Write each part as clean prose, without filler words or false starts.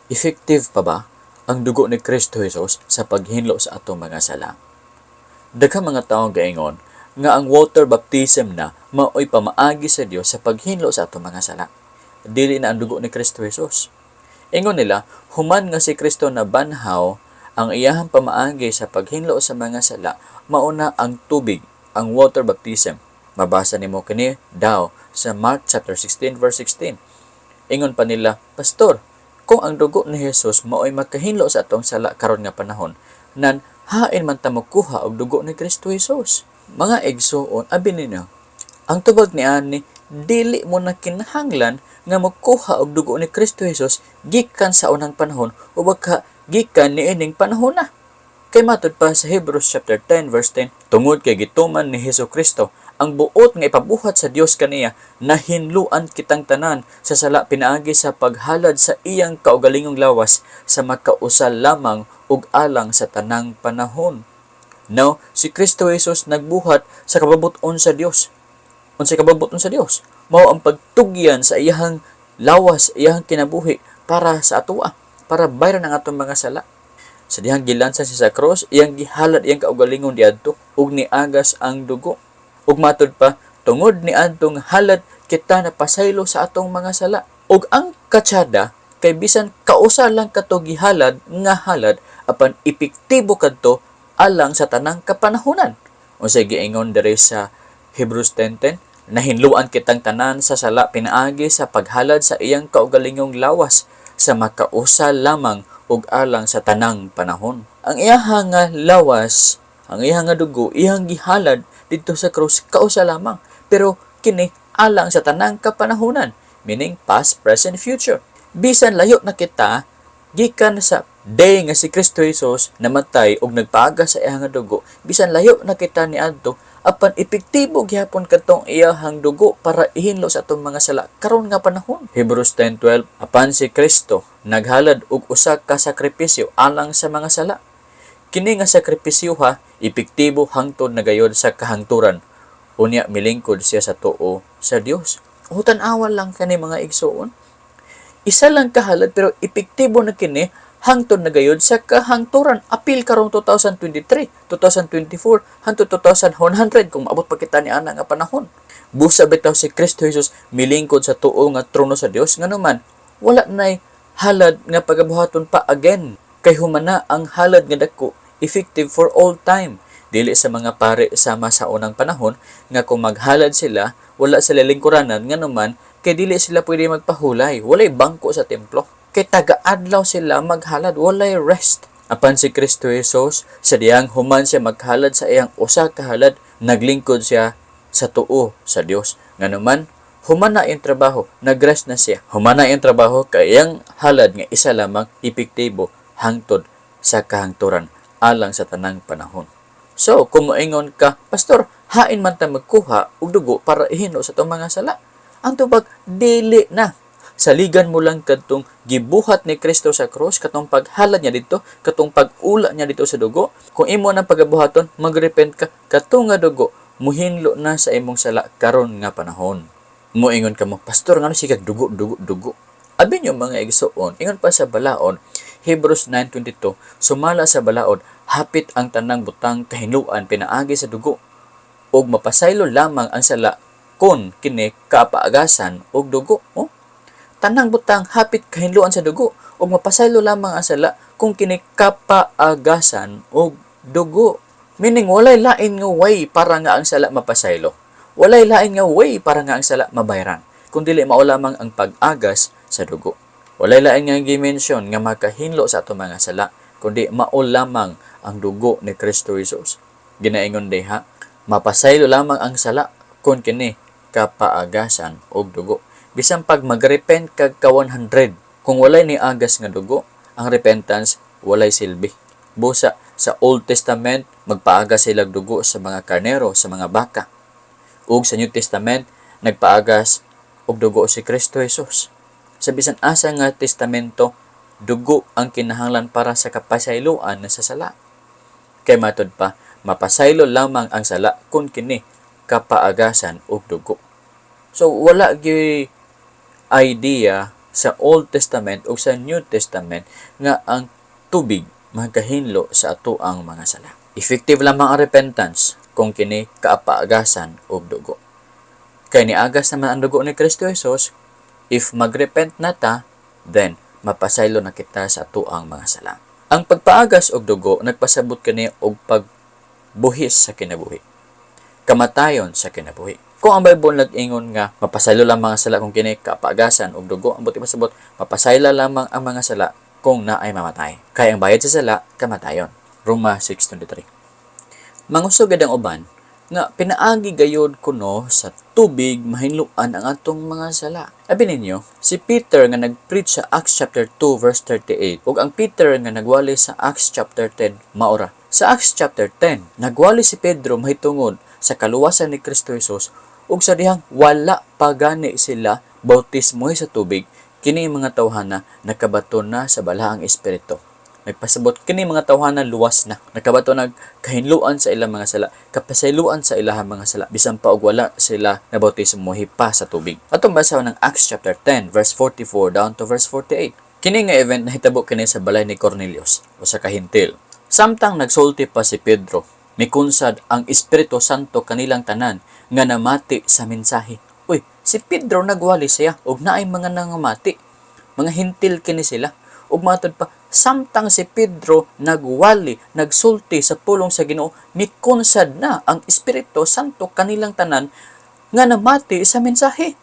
Effective pa ba ang dugo ni Kristo Jesus sa paghinlo sa atong mga sala? Daghang mga tawo gaingon nga ang water baptism na maoy pamaagi sa Dios sa paghinlo sa atong mga sala. Dili na ang dugo ni Kristo Jesus. Ingon nila, human nga si Kristo na banhaw, ang iyahang pamaagi sa paghinlo sa mga sala mauna ang tubig, ang water baptism. Mabasa nimo kini daw sa Mark chapter 16 verse 16. Ingon pa nila, "Pastor, kung ang dugo ni Jesus maoy makahinlo sa atong sala karon nga panahon, nan hain man ta mokuha og dugo ni Kristo Jesus?" Mga igsuon, abi ninyo, ang tubag ni ani, dili mo na kinahanglan nga mokuha og dugo ni Kristo Jesus gikan sa unang panahon o baka gikan niining panahon na. Kay matod pa sa Hebrews chapter 10 verse 10, tungod kay gituman ni Hesus Kristo ang buot nga ipabuhat sa Dios kaniya, nahinluan kitang tanan sa sala pinaagi sa paghalad sa iyang kaugalingong lawas sa makausa lamang ug alang sa tanang panahon. Now, si Kristo Jesus nagbuhat sa kabubut-on sa Dios. Unsay kabubut-on sa Dios? Mao ang pagtugyan sa iyahang lawas, iyahang kinabuhi para sa atoa, para bayran ang atong mga sala. Sa dihang gilansa siya sa cross, iyang gihalad iyang kaugalingon diadto ug niagas ang dugo. Ug matud pa, tungod ni adtong halad kita napasaylo sa atong mga sala. Ug ang katsada kay bisan kausa lang kato gihalad nga halad, apan epektibo kadto alang sa tanang kapanahunan. Unsay giingon diri sa Hebrews 10:10? Nahinluan kitang tanan sa sala pinaagi sa paghalad sa iyang kaugalingong lawas sa makausa lamang ug alang sa tanang panahon. Ang iyaha nga lawas, ang iyang nga dugo, iyang gihalad didto sa krus kausa lamang. Pero kini alang sa tanang kapanahunan, meaning past, present, future. Bisan layo na kita gikan sa day nga si Kristo Jesus namatay ug nagpaagas sa iyang nga dugo, bisan layo na kita niadto, apan epektibo gihapon kadtong iyahang dugo para ihinlo sa atong mga sala karon nga panahon. Hebrews 10:12, apan si Kristo naghalad og usa ka sakripisyo alang sa mga sala. Kini nga sakripisyo ha, epektibo hangtod na gayod sa kahangturan. Unya milingkod siya sa tuo sa Dios. O tan-awa lang kani, mga igsuon. Isa lang kahalad pero epektibo na kini hangtod na gayod sa kahangturan, apil karong 2023, 2024, hangtod 2100 kung maabot pa kita ni ana nga panahon. Busa bitaw si Kristo Jesus milingkod sa tuo nga trono sa Dios, nganuman wala nay halad nga pagabuhaton pa again, kay humana ang halad nga dako, effective for all time. Dili sa mga pare sama sa unang panahon nga kung maghalad sila, wala sila lingkuranan, nganuman kay dili sila pwede magpahulay, walay bangko sa templo. Kay taga-adlaw sila maghalad, walay rest. Apan si Kristo Jesus, sa diyang human siya maghalad sa iyang usa ka halad, naglingkod siya sa tuo sa Dios. Nganuman, human na iyang trabaho, nagrest na siya. Human na iyang trabaho kay iyang halad nga isa lamang, epektibo hangtod sa kahangturan alang sa tanang panahon. So, kung moingon ka, "Pastor, hain man ta magkuha og dugo para ihinlo sa atong mga sala?" Ang tubag, dili na. Saligan mo lang kadtong gibuhat ni Kristo sa krus, katong paghalad niya dito, katong pag-ula niya dito sa dugo. Kung imo nang pagabuhaton, magrepent ka, katong nga dugo, muhinlo na sa imong sala karon nga panahon. Moingon ka mo, "Pastor, ngano sigag dugo, dugo, dugo?" Abi niyo, mga igsuon, ingon pa sa balaod, Hebrews 9:22, sumala sa balaod, hapit ang tanang butang kahinluan pinaagi sa dugo ug mapasaylo lamang ang sala kon kini kapaagasan og dugo. Oh, tanang butang hapit kahinluan sa dugo ug mapasaylo lamang ang sala kung kini kapaagasan og dugo. Meaning walay lain nga way para nga ang sala mapasaylo. Walay lain nga way para nga ang sala mabayran, kung dili mao lamang ang pag-agas sa dugo. Walay lain nga gi-mention nga makahinlo sa atong mga sala kundi mao lamang ang dugo ni Kristo Jesus. Ginaingon diha, mapasaylo lamang ang sala kung kini kapaagasan og dugo. Bisan pag magrepent kag ka 100, kung walay ni agas nga dugo, ang repentance walay silbi. Busa sa Old Testament, magpaagas sila og dugo sa mga karnero, sa mga baka. Ug sa New Testament, nagpaagas og dugo si Kristo Jesus. Sa bisan asa nga testamento, dugo ang kinahanglan para sa kapasayloan sa sala. Kay matod pa, mapasaylo lamang ang sala kung kini kapaagasan og dugo. So wala gyud idea sa Old Testament o sa New Testament nga ang tubig magahinlo sa atoang mga sala. Effective lamang ang repentance kung kini kapaagasan og dugo. Kay niagas naman ang dugo ni Kristo Jesus, if magrepent na ta, then mapasaylo na kita sa atoang mga sala. Ang pagpaagas og dugo nagpasabot kini og pagbuhis sa kinabuhi. Kamatayon sa kinabuhi. Kung ang Bible nag-ingon nga mapasaylo lamang ang sala kung kini kapaagasan og dugo, ang buot pasabot, mapasaylo lamang ang mga sala kung naay mamatay. Kay ang bayad sa sala, kamatayon. Roma 6:23. Mangusog ang uban nga pinaagi gayod kuno sa tubig mahinluan ang atong mga sala. Abi ninyo, si Peter nga nag-preach sa Acts chapter 2 verse 38 ug ang Peter nga nagwali sa Acts chapter 10 maora. Sa Acts chapter 10, nagwali si Pedro mahitungod sa kaluwasan ni Kristo Jesus ug sa dihang wala pa gani sila bautismo sa tubig, kini mga tawhana nakabaton na sa Balaang Espiritu. Nagpasabot kini mga tawhana luwas na. Nakabato nag kahinluan sa ilang mga sala, kapasayloan sa ilang mga sala, bisan pa og wala sila nabautismo pa sa tubig. Atong basahon ng Acts chapter 10 verse 44 down to verse 48. Kini nga event nahitabo kini sa balay ni Cornelius, usa ka Hentil. Samtang nagsulti pa si Pedro, mikunsad ang Espiritu Santo kanilang tanan nga namati sa mensahe. Uy, si Pedro nagwali siya ug naay mga nangamati. Mga Hentil kini sila. Ug matod pa, samtang si Pedro nagwali, nagsulti sa pulong sa Ginoo, mikonsad na ang Espiritu Santo kanilang tanan nga namati sa mensahe.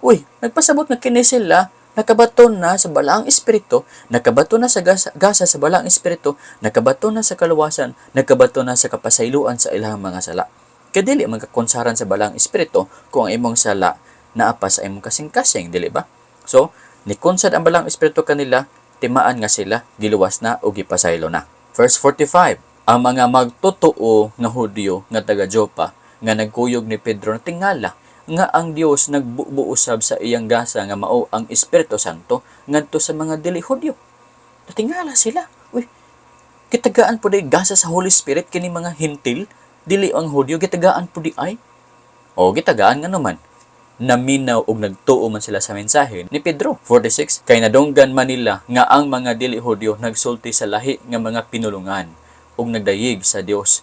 Uy, nagpasabot nga kini sila nakabaton na sa Balaang Espiritu, nakabaton na sa gasa sa Balaang Espiritu, nakabaton na sa kaluwasan, nakabaton na sa kapasayloan sa ilang mga sala. Kay dili man kakonsaran sa Balaang Espiritu kung ang imong sala naa pa sa imong kasing-kasing, dili ba? So, nikonsad ang Balaang Espiritu kanila, timaan nga sila, giluwas na o gipasaylo na. Verse 45, ang mga magtotoo nga Hudyo nga taga Jopa nga nagkuyog ni Pedro na tingala nga ang Dios nagbubo usab sa iyang gasa nga mao ang Espiritu Santo ngadto sa mga dili Hudyo. Natingala sila. Uy, gitagaan po di gasa sa Holy Spirit kini mga Hentil, dili ang Hudyo, gitagaan po diay. O gitagaan nga naman. Naminaw og nagtuo man sila sa mensahe ni Pedro. 46. Kay nadunggan man nila nga ang mga dili Hudyo nagsulti sa lahi nga mga pinulungan ug nagdayeg sa Dios.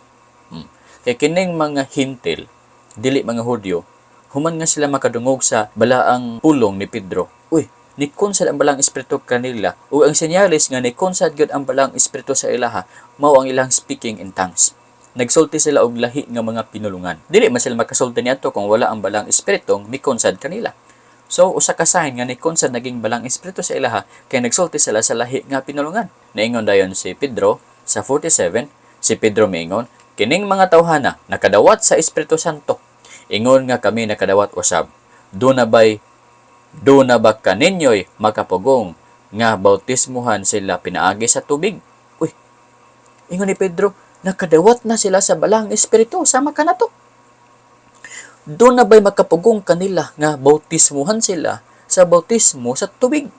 Kay kining mga Hentil, dili mga Hudyo, human nga sila makadungog sa balaang pulong ni Pedro. Uy, nikonsad ang Balaang Espiritu kanila ug ang senyales nga nikonsad gyud ang Balaang Espiritu sa ilaha mao ang ilang speaking in tongues. Nagsulti sila og lahi nga mga pinulungan. Dili man sila makasulti niadto kung wala ang Balaang Espiritu mikonsad kanila. So, usa ka sign nga nikonsad naging Balaang Espiritu sa ilaha kay nagsulti sila sa lahi nga pinulungan. Naingon dayon si Pedro sa 47, si Pedro miingon, "Kining mga tawhana nakadawat sa Espiritu Santo ingon nga kami nakadawat usab. Do na ba kaninyo'y makapugong nga bautismuhan sila pinaagi sa tubig?" Uy, ingon ni Pedro, nakadawat na sila sa Balaang Espiritu, sama ka na to. Do na ba'y makapugong kanila nga bautismuhan sila sa bautismo sa tubig?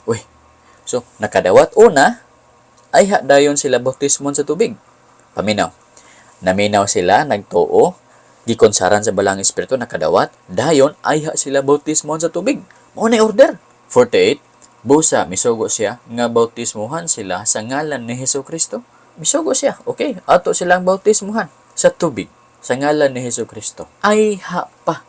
Uy, so nakadawat una, ayha dayon sila bautismon sa tubig. Paminaw. Naminaw sila, nagtuo, gikonsaran sa Balaang Espiritu, nakadawat, dayon ayha sila bautismon sa tubig. Mao na order. 48. Busa, misugo siya nga bautismuhan sila sa ngalan ni Hesus Kristo. Misugo siya. Okay, ato silang bautismuhan sa tubig sa ngalan ni Hesus Kristo. Ayha pa.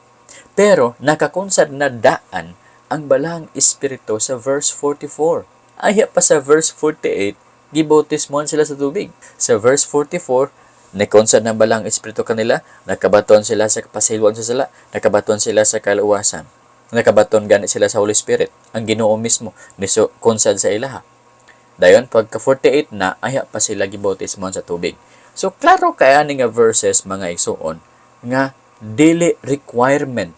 Pero nakakonsad na daan ang Balaang Espiritu sa verse 44. Ayha pa sa verse 48, gibautismuhan sila sa tubig. Sa verse 44, nikonsad ng Balaang Espiritu kanila, nakabaton sila sa kapasayloan sa sala, nakabaton sila sa kaluwasan. Nakabaton gani sila sa Holy Spirit. Ang Ginoo mismo niso konsad sa ilaha. Dayon pagka 48 na, ayha pa sila gibautismuhan sa tubig. So klaro kay ani nga verses, mga igsuon, nga dili requirement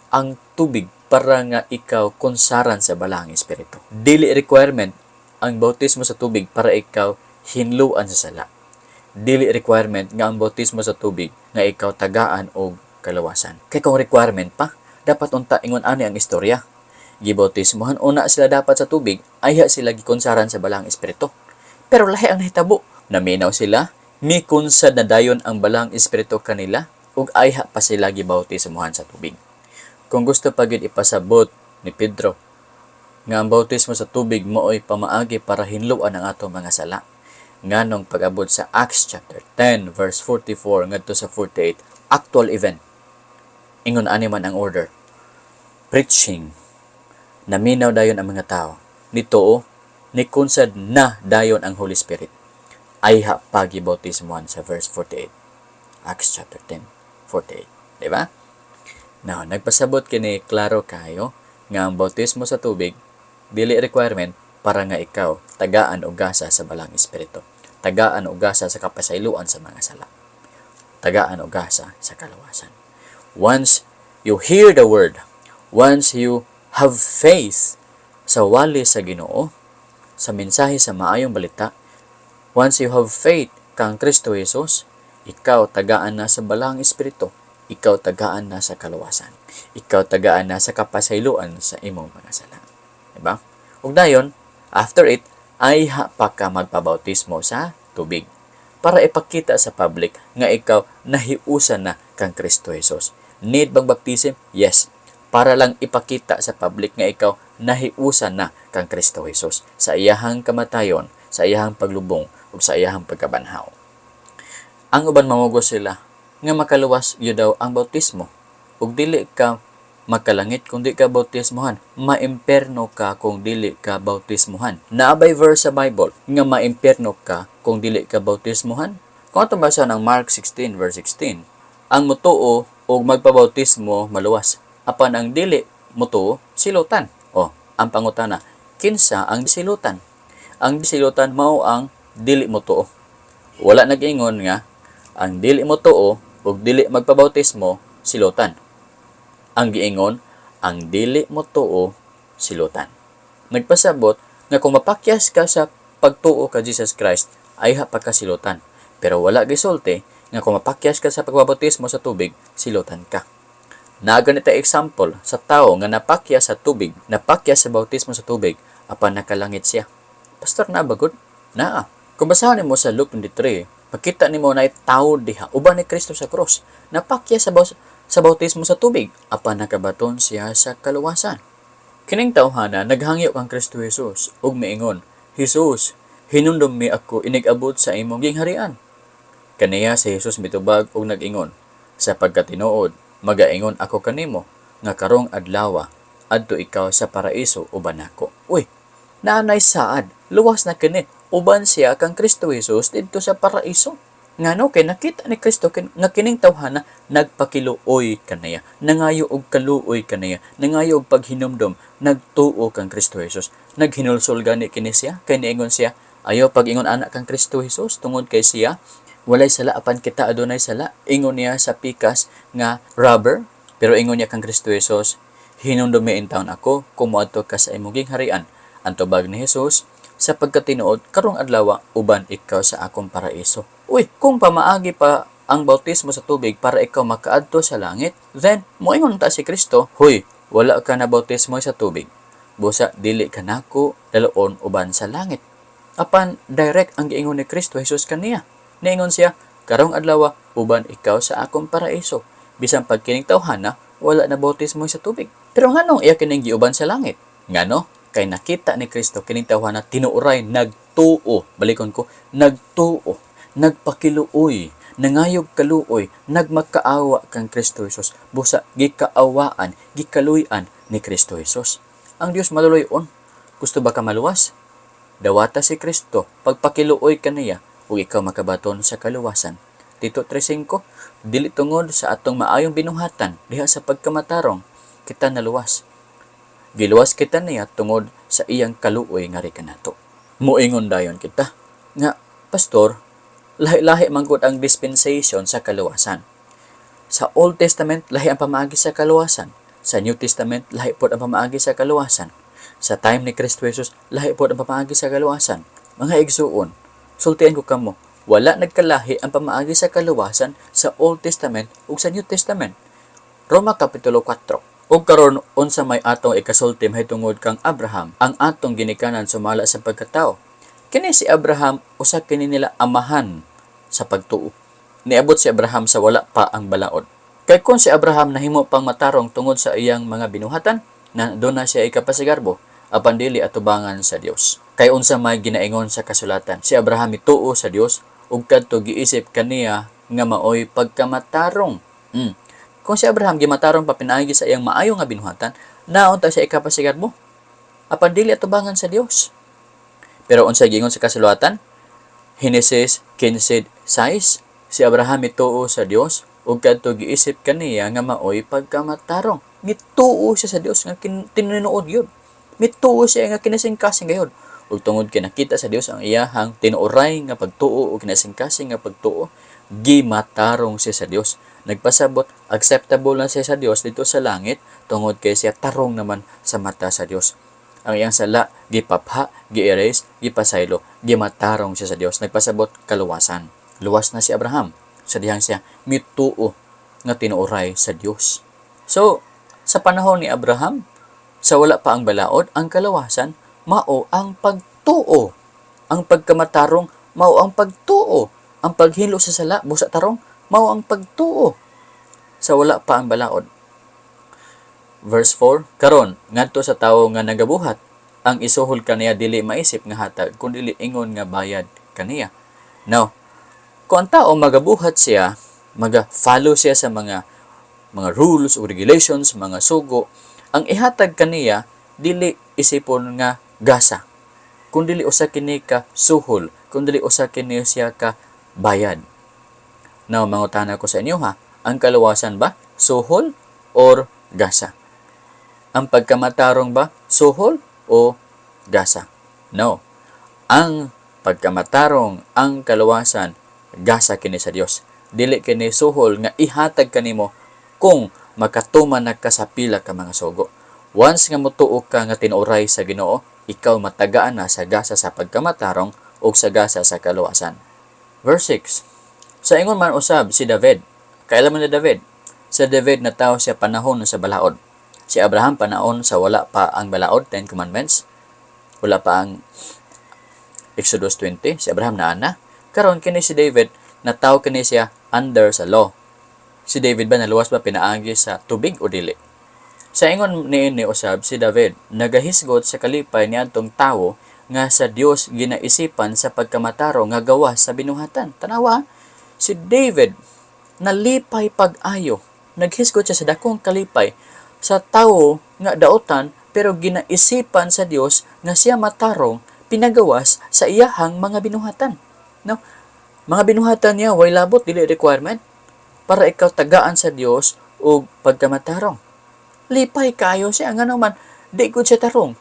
ang tubig para nga ikaw konsaran sa Balaang Espiritu. Dili requirement ang bautismo sa tubig para ikaw hinluan sa sala. Dili requirement nga ang bautismo sa tubig nga ikaw tagaan og kalawasan. Kay kung requirement pa, dapat unta ingon ani ang istorya. Gibautismohan una sila dapat sa tubig, ayha sila gikonsaran sa Balaang Espiritu. Pero lahi ang nahitabo. Naminaw sila, mikonsad na dayon ang Balaang Espiritu kanila, ug ayha pa sila gibautismohan sa tubig. Kung gusto pa gyud ipasabot ni Pedro Nga ang bautismo sa tubig maoy pamaagi para hinloan ang atong mga sala. Nganong pag-abot sa Acts chapter 10 verse 44 ngadto sa 48, actual event, ingon ani man ang order. Preaching. Naminaw dayon ang mga tao. Nituo, nikunsad na dayon ang Holy Spirit. Ayha pa gibautismohan sa verse 48. Acts chapter 10, 48. Di ba? Now, nagpasabot kini, klaro kayo nga ang bautismo sa tubig dili requirement para nga ikaw tagaan og gasa sa Balaang Espiritu. Tagaan og gasa sa kapasayloan sa mga sala. Tagaan og gasa sa kaluwasan. Once you hear the word, once you have faith sa wali sa Ginoo, sa mensahe sa maayong balita, once you have faith kang Kristo Jesus, ikaw tagaan na sa Balaang Espiritu, ikaw tagaan na sa kaluwasan. Ikaw tagaan na sa kapasayloan sa imong mga sala. Diba? Ug dayon, after it, ayha pa ka magpabautismo sa tubig para ipakita sa public nga ikaw nahiusan na kang Kristo Jesus. Need bang baptism? Yes. Para lang ipakita sa public nga ikaw nahiusan na kang Kristo Jesus sa iyahang kamatayon, sa iyahang paglubong, ug sa iyahang pagkabanhaw. Ang uban, mamugos sila nga makaluwas gyud daw ang bautismo ug dili ka makalangit kung di ka bautismohan. Maimpierno ka kung dili ka bautismohan. Naa bay verse sa Bible nga maimpierno ka kung dili ka bautismohan? Kung atong basa ng Mark 16 verse 16, ang mutuo ug magpabautismo maluwas. Apan ang dili mutuo, silutan. O, ang pangutana, kinsa ang silutan? Ang silutan mao ang dili mutuo. Wala nag-ingon nga ang dili mutuo ug dili magpabautismo silutan. Ang giingon, ang dili motuo silutan. Nagpasabot nga kung mapakyas ka sa pagtuo ka Jesus Christ, ayha pa ka silutan. Pero wala gisulti nga kung mapakyas ka sa pagbabautismo sa tubig, silutan ka. Naa ganita example sa tao nga napakyas sa tubig, napakyas sa bautismo sa tubig, apan nakalangit siya. Pastor, naa ba gud? Naa. Kung basahon nimo sa Luke 23, makita nimo na tao diha uban ni Kristo sa cross. Napakyas sa bautismo sa tubig, apan nakabaton siya sa kaluwasan. Kining tawhana naghangyo kang Kristo Jesus ug miingon, "Jesus, hinumdumi ako inig-abot sa imong gingharian." Kaniya si Jesus mitubag ug nag-ingon, "Sa pagkatinuod, magaingon ako kanimo nga karong adlawa adto ikaw sa paraiso uban nako." Uy, naanay saad, luwas na kini, uban siya kang Kristo Jesus didto sa paraiso. Ngano? Kay nakita ni Kristo nga kining tawhana nagpakiluoy kaniya, nangayo og kaluoy kaniya, nangayo og paghinumdom, nagtuo kang Kristo Jesus. Naghinulsol gani kini siya, kay niingon siya, "Ayaw pag-ingon ana kang Kristo Jesus tungod kay siya walay sala apan kita adunay sala." Ingon niya sa pikas nga robber, pero ingon niya kang Kristo Jesus, "Hinumdumi intawon ako kung moadto ka sa imong gingharian." Ang tubag ni Jesus, "Sa pagkatinuod, karong adlaw uban ikaw sa akong paraiso." Uy, kung pamaagi pa ang bautismo sa tubig para ikaw makaadto sa langit, then moingon ta si Kristo, "Huy, wala ka na bautismo sa tubig. Busa dili ka nako daloon uban sa langit." Apan direct ang giingon ni Kristo Jesus kaniya. Niingon siya, "Karong adlaw uban ikaw sa akong paraiso." Bisan pag kining tawhana wala na bautismo sa tubig. Pero nganong iya kining giuban sa langit? Ngano? Kay nakita ni Kristo kining tawhana tinuoray nagtuo. Balikon ko, nagtuo, nagpakiluoy, nangayog kaluoy, nagmakaawa kang Kristo Jesus. Busa gikaawaan, gikaluy-an ni Kristo Jesus. Ang Dios maluloy-on. Gusto ba ka maluwas? Dawata si Kristo, pagpakiluoy kaniya, ug ikaw makabaton sa kaluwasan. Tito 3.5, dili tungod sa atong maayong binuhatan diha sa pagkamatarong kita naluwas. Giluwas kita niya tungod sa iyang kaluoy nga kanato. Moingon dayon kita nga, "Pastor, lahi-lahi man gud ang dispensation sa kaluwasan. Sa Old Testament, lahi ang pamaagi sa kaluwasan. Sa New Testament, lahi pod ang pamaagi sa kaluwasan. Sa time ni Kristo Jesus, lahi pod ang pamaagi sa kaluwasan." Mga igsuon, sultian ko kamo, wala nagkalahi ang pamaagi sa kaluwasan sa Old Testament ug sa New Testament. Roma Kapitulo 4. Ug karon, unsa may atong ikasulti mahitungod kang Abraham, ang atong ginikanan sumala sa pagkatao? Kini si Abraham, usa kini nila amahan sa pagtuo. Niabot si Abraham sa wala pa ang balaod. Kay kung si Abraham nahimo pang matarong tungod sa iyang mga binuhatan, na duna siya ikapasigarbo, apan dili atubangan sa Dios. Kay unsa may ginaingon sa kasulatan? Si Abraham mituo sa Dios ug kadto giisip kaniya nga maoy pagkamatarong. Kung si Abraham gimatarong pa pinaagi sa iyang maayo nga binuhatan, naunta siya ikapasigat mo. Apan dili atubangan sa Dios. Pero unsa giingon sa kasulatan? Henesis 15:6. Si Abraham mituo sa Dios ug kadto giisip kaniya nga maoy pagkamatarong. Mituo siya sa Dios nga tinuod gyud. Mituo siya nga kinasingkasing gayud. Ug tungod kay nakita sa Dios ang iyahang tinuoray nga pagtuo ug kinasingkasing nga pagtuo, gimatarong siya sa Dios. Nagpasabot, acceptable na siya sa Dios dito sa langit tungod kay siya tarong naman sa mata sa Dios. Ang iyang sala gipapha, gi-erase, gipasaylo, gimatarong siya sa Dios. Nagpasabot, kaluwasan. Luwas na si Abraham sa dihang siya mituo nga tinuoray sa Dios. So, sa panahon ni Abraham, sa wala pa ang balaod, ang kalawasan mao ang pagtuo. Ang pagkamatarong mao ang pagtuo. Ang paghinlo sa sala, busa tarong, mao ang pagtuo. Sa wala pa ang balaod. Verse 4, karon ngadto sa tawo nga nagabuhat, ang isuhol kaniya dili maisip nga hatag kun dili ingon nga bayad kaniya. Now, kung ang tao magabuhat siya, maga-follow siya sa mga rules o regulations, mga sugo, ang ihatag kaniya dili isipon nga gasa. Kun dili usa kini ka suhol, kun dili usa kini siya ka bayad. Now, mangutana ko sa inyo ha, ang kaluwasan ba suhol or gasa? Ang pagkamatarong ba suhol o gasa? No. Ang pagkamatarong, ang kaluwasan, gasa kini sa Dios. Dili kini suhol nga ihatag kanimo kung makatuman na ka sa pila ka mga sugo. Once nga motuo ka nga tinuoray sa Ginoo, ikaw matagaan na sa gasa sa pagkamatarong o sa gasa sa kaluwasan. Verse 6. Sa ingon man usab si David. Kaila man ni David? Sa David natawo siya panahon sa balaod. Si Abraham panahon sa wala pa ang balaod, Ten Commandments. Wala pa ang Exodus 20. Si Abraham naa na. Karon kini si David, natawo kini siya under sa law. Si David ba naluwas ba pinaagi sa tubig o dili? Sa ingon niini usab si David, nagahisgot sa kalipay niadtong tawo nga sa Dios ginaisipan sa pagkamatarong nga gawas sa binuhatan. Tanawa, si David nalipay pag-ayo. Naghisgot siya sa dakong kalipay sa tawo nga daotan pero ginaisipan sa Dios nga siya matarong pinagawas sa iyahang mga binuhatan. No? Mga binuhatan niya way labot, dili requirement para ikaw tagaan sa Dios og pagkamatarong. Lipay kaayo siya, ngano man di gud siya tarong.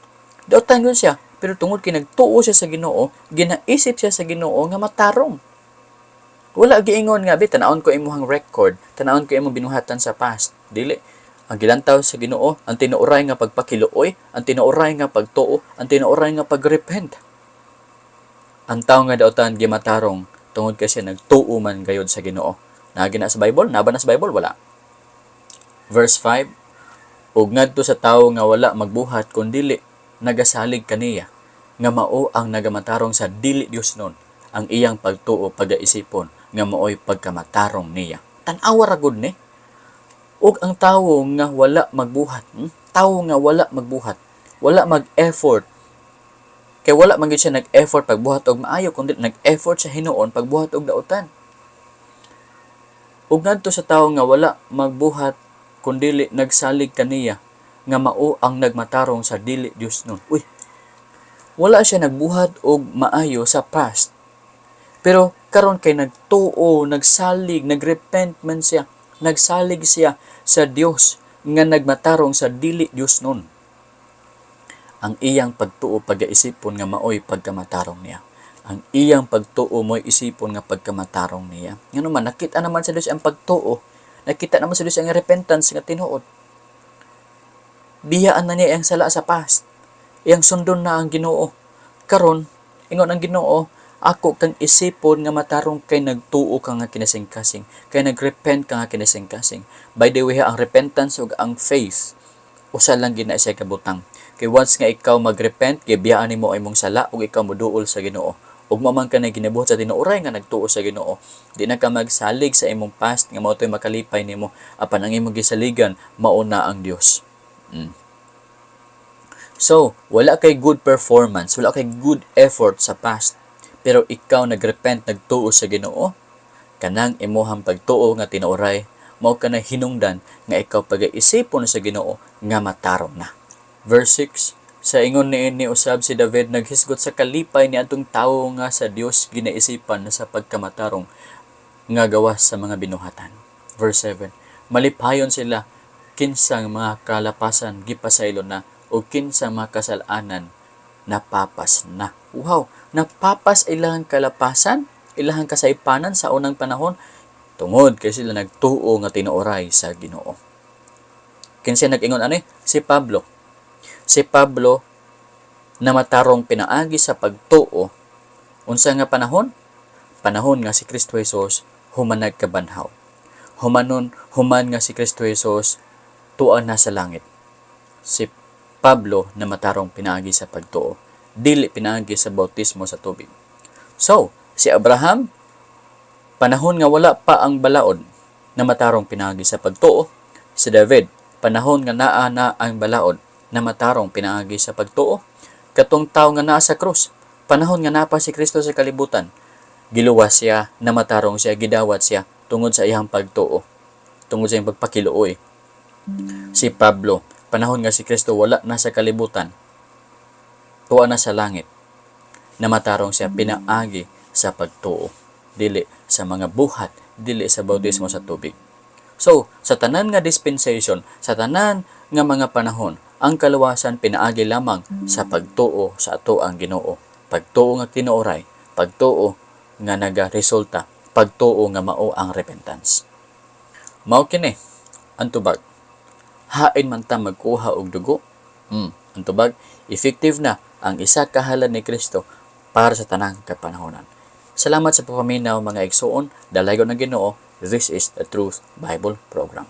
Daotan gud siya, pero tungod kay nagtuo siya sa Ginoo, ginaisip siya sa Ginoo nga matarong. Wala giingon nga, "Bi, tan-awon ko imong record, tan-awon ko imong binuhatan sa past." Dili. Ang gilantaw sa Ginoo, ang tinuoray nga pagpakiluoy, ang tinuoray nga pagtuo, ang tinuoray nga pagrepent. Ang tao nga daotan gimatarong tungod kay siya nagtuo man gayod sa Ginoo. Naa na sa Bible? Naa ba na sa Bible? Wala. Verse 5, ug ngadto sa tawo nga wala magbuhat kun dili nagasalig kaniya nga mao ang nagamatarong sa dili Dios nun, ang iyang pagtuo pagaisipon nga maoy pagkamatarong niya. Tan-awa ra gud ni. Ug ang tawo nga wala magbuhat, Tawo nga wala magbuhat, wala mag-effort. Kay wala man gyud siya nag-effort pagbuhat og maayo kundi nag-effort siya hinuon pagbuhat og dautan. Ug ngadto sa tawo nga wala magbuhat kundili nagsalig kaniya nga mao ang nagmatarong sa dili Dios nun. Uy, wala siya nagbuhat og maayo sa past. Pero karon kay nagtuo, nagsalig, nagrepent man siya, nagsalig siya sa Dios nga nagmatarong sa dili Dios nun. Ang iyang pagtuo pagaisipon nga maoy pagkamatarong niya. Ang iyang pagtuo mo'y isipon nga pagkamatarong niya. Ngano man nakita naman sa Dios ang pagtuo, nakita naman sa Dios ang repentance nga tinuod. Biyaan na niya ang sala sa past. Iyang sundon na ang Ginoo. Karon, ingon ang Ginoo, "Ako kang isipon nga matarong kay nagtuo ka nga kinasingkasing, kay nagrepent ka nga kinasingkasing." By the way, ang repentance ug ang faith usa lang gina siya kabutang. Kay once nga ikaw magrepent, gibiyaan nimo ang imong sala ug ikaw moduol sa Ginoo. Ug mao man ka na ginabuhat sa tinuoray nga nagtuo sa Ginoo. Di na ka magsalig sa imong past nga mao to'y makalipay nimo, apan ang imong gisaligan mao na ang Dios. So, wala kay good performance, wala kay good effort sa past, pero ikaw nagrepent, nagtuo sa Ginoo, kanang imuhang pagtuo nga tinuoray, mao kana hinungdan nga ikaw pagaisipon sa Ginoo nga matarong na. Verse 6. Sa ingon niini usab si David naghisgot sa kalipay ni atong tawo nga sa Dios ginaisipan sa pagkamatarong nga gawas sa mga binuhatan. Verse 7. Malipayon sila kinsang mga kalapasan gipasaylo na o kinsang mga kasalanan napapas na. Wow, napapas ilang kalapasan, ilang kasaypanan sa unang panahon tungod kay sila nagtuo nga tinuoray sa Ginoo. Kinsa nag-ingon ani? Si Pablo. Si Pablo na matarong pinaagi sa pagtuo. Unsa nga panahon? Panahon nga si Kristo Jesus human nagkabanhaw. Human nga si Kristo Jesus tuan na sa langit. Si Pablo na matarong pinaagi sa pagtuo, dili pinaagi sa bautismo sa tubig. So, si Abraham, panahon nga wala pa ang balaod, na matarong pinaagi sa pagtuo. Si David, panahon nga naa na ang balaod, na matarong pinaagi sa pagtuo. Katong tao nga naa sa krus, panahon nga naa pa si Kristo sa kalibutan, giluwas siya, namatarong siya, gidawat siya tungod sa iyang pagtuo, tungod sa iyang pagpakiluoy. Si Pablo, panahon nga si Kristo wala na sa kalibutan, tuwa na sa langit, namatarong siya pinaagi sa pagtuo, dili sa mga buhat, dili sa bautismo sa tubig. So, sa tanan nga dispensation, sa tanan nga mga panahon, ang kaluwasan pinaagi lamang sa pagtuo sa ato ang Ginoo. Pagtuo nga tinuoray, pagtuo nga naga-resulta, pagtuo nga mao ang repentance. Mao kini ang tubag. Hain man ta magkuha og dugo? Ang tubag, effective na ang isa ka halad ni Kristo para sa tanang kapanahonan. Salamat sa pagpaminaw, mga igsuon, dalaygon ng Ginoo. This is the Truth Bible Program.